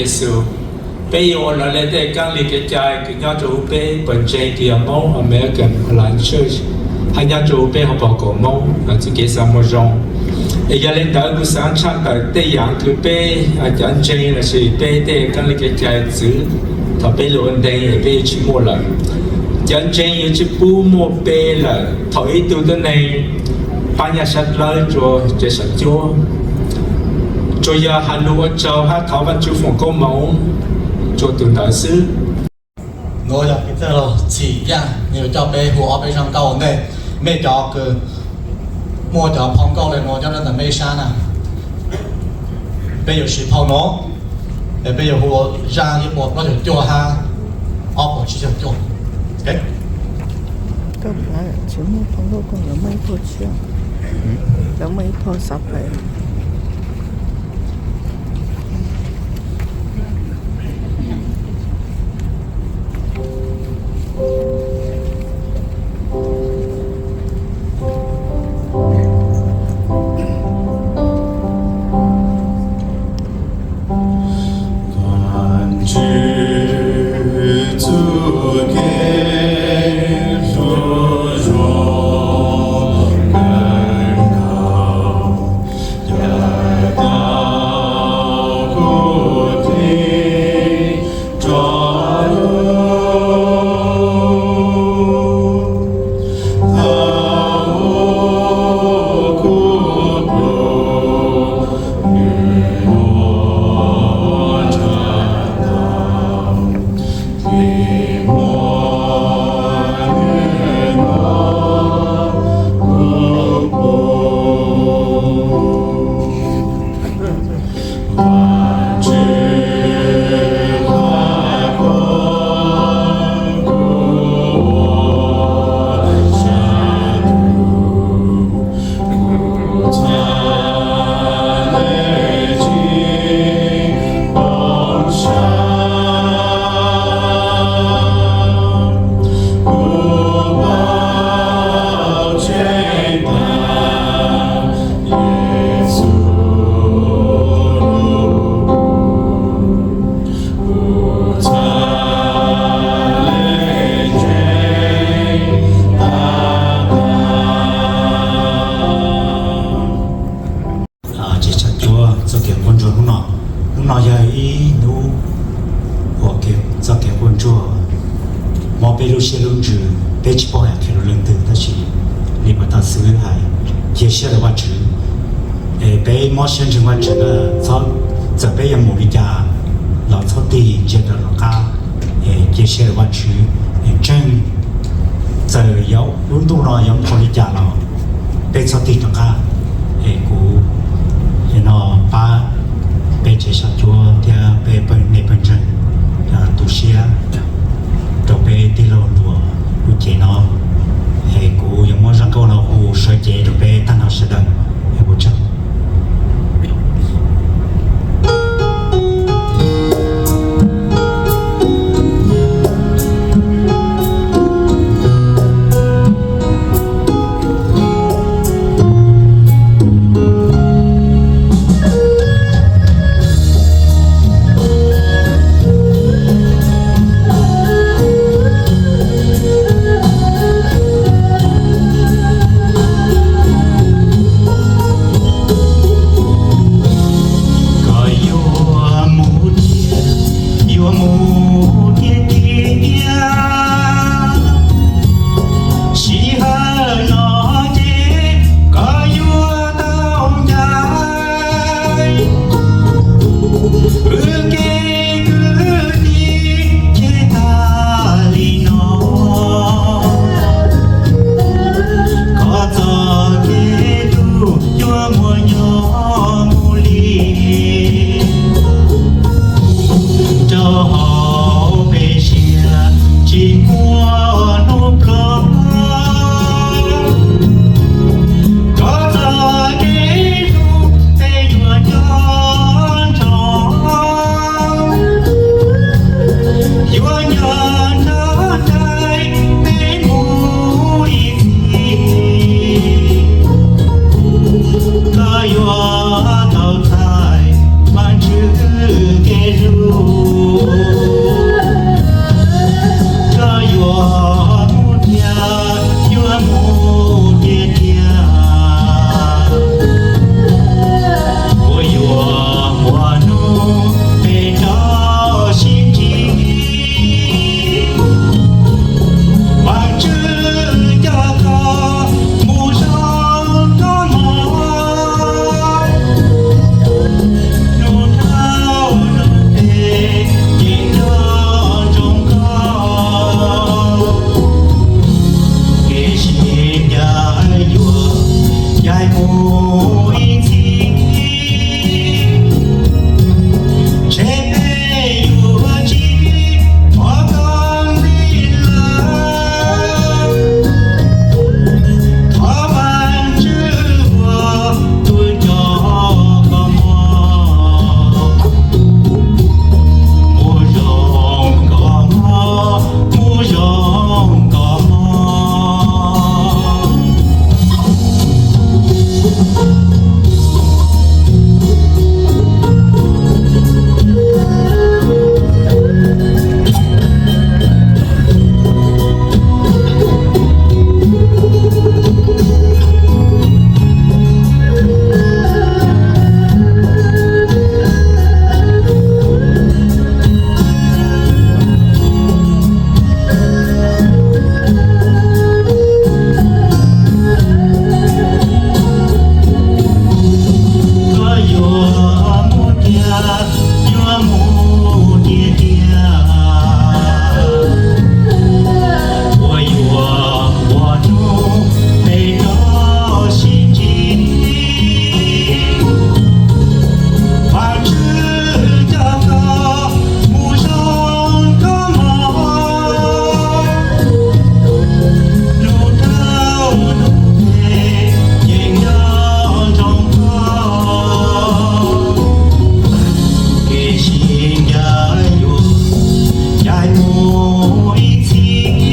Yexus. Peb yuav ua raws li tej kab li kev cai kws nyob rua huv peb pawg ntseeg kws yog Moob American Alliance Church, hab nyob rua huv peb hauv paus koom Moob txuj kev xav muaj zoo. Es yog li ntawd kuv xaav tshaj tawm tej yam kws peb cov ntseeg lossis peb tej kab li kev cai txwv thaum peb lug ua ntseeg es peb yuav tsis muaj lawm. Cov ntseeg yuav tsis pub muaj pe lawm thaum ib tug tuab neeg pab nyaj sab dlawb rua tsev sam cuab, tsuas yog has lug ua tsaug hab thov Vaajtswv foom koob moov rua tug ntawd xwb. Nuav yog Peter Txhim Yaj, nws yuav coj peb hu ob peb zaj nkauj ua ntej. Mej cov kws muaj cov phau nkauj le nuav nyob rau ntawm mej sab na, peb yuav siv phau nuav, es peb yuav hu zaj ib puas plaub caug cuaj hab ob puas tsib caug cuaj. Koj tsis muaj phau nkauj, koj lawv muaj ib phau tshiab, lawv muaj ib phau xav pais. Vaajtswv txuj kev hlub zoo kawg nkaus, yav tau kuv tig rov lug, thaum kuv dlua, nws yuav tsa tau. Tsev tshav cuab txoj kev quaj ntsuag hnub no, hnub no yog ib hnub uas txoj kev quaj ntsuag mob peb lub siab lub ntsws, peb tsis paub hais qhia rau leej twg, tab sis li puas tau xwb hais cia siab rau Vajtswv. Es peb mob siab ntseeg Vajtswv na, txawm peb yuav mus li cas los txhob tig ntsia rov qab, es cia siab rau Vajtswv, es ntseeg txawm yuav lub ntuj no yuav nqho li cas los peb txhob tig rov qab. Es kuv no pab peb tsev tshav cuab thiab peb pawg, nej pawg ntseeg tu siab rau peb tij laug Nruas lub cev no. Es kuv yuav muab zaj nkauj no hu sawv cev rau peb tag nrho sawv daws. Es ua tsaug. mus ib txhis.